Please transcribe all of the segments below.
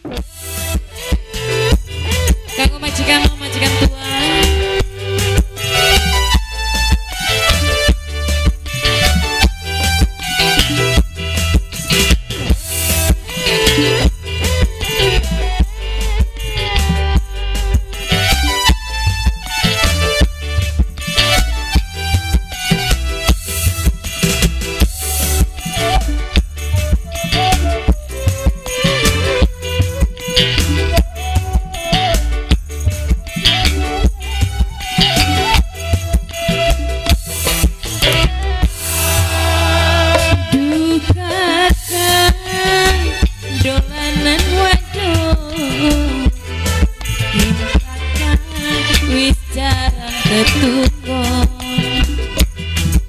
Kanggo majikan mau majikan tua.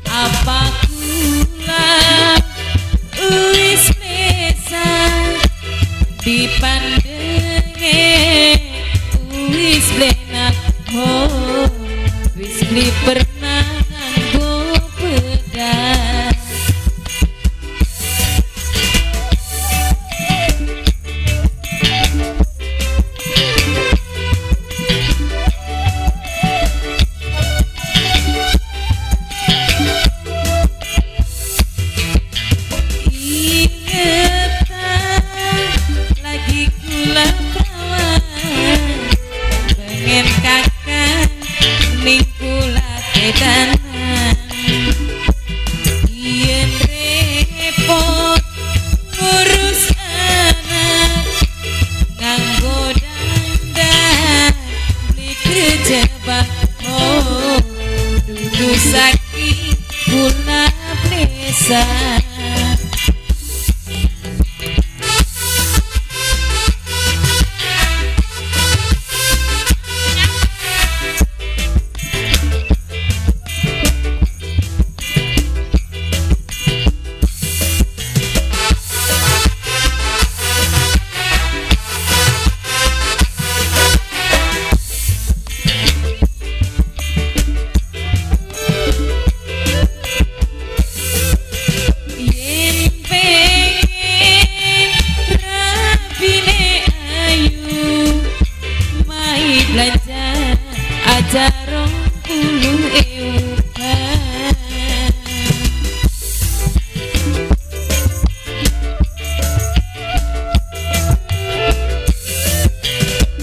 Apa kula wis mesa dipandenge wis blenak ho wis beli pernah nganggo pedas. Yen repot ngurus anak nganggo dandan beli kejebak oh dudu saking kula plesa. Belanja aja 20.000.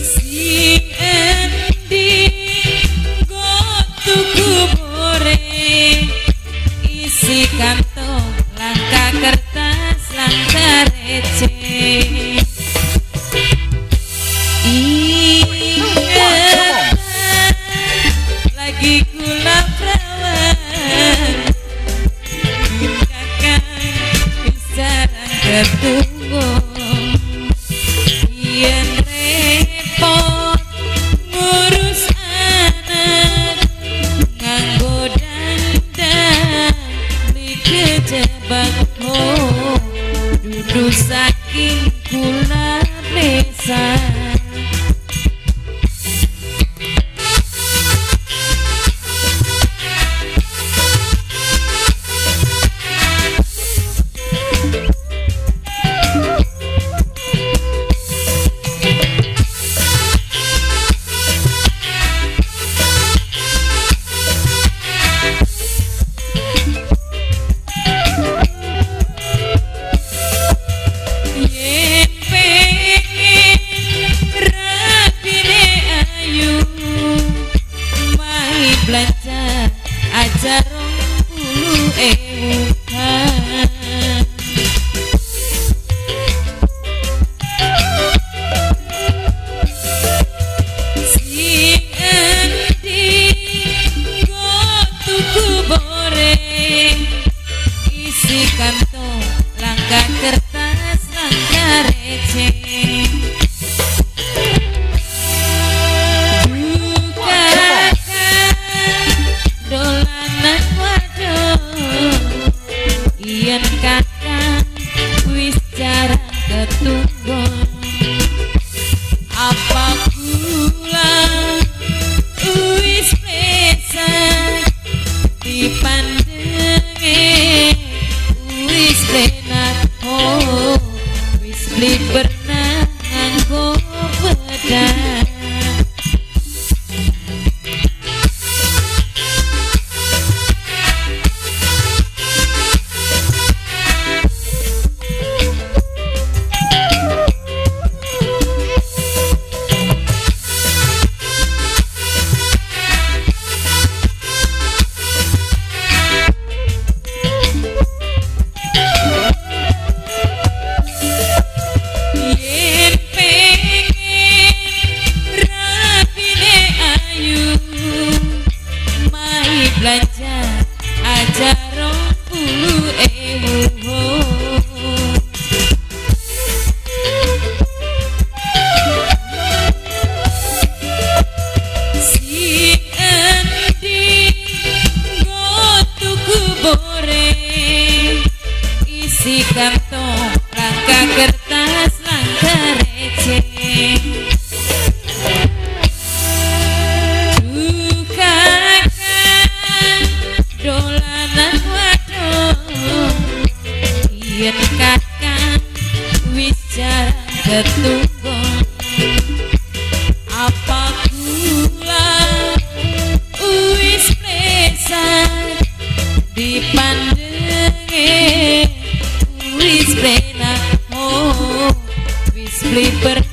Sing endi nggo tuku goreng isi kantong langka kertas langka receh. Lagi kula perawan kakang jarang ketunggu yen repot ngurus anak nganggo dandan beli kejebak oh dudu saking kula plesa. Yen kakang wis jarang ketunggon, apa kula wis pleset dipandenge, wis plena, oh, wis beli.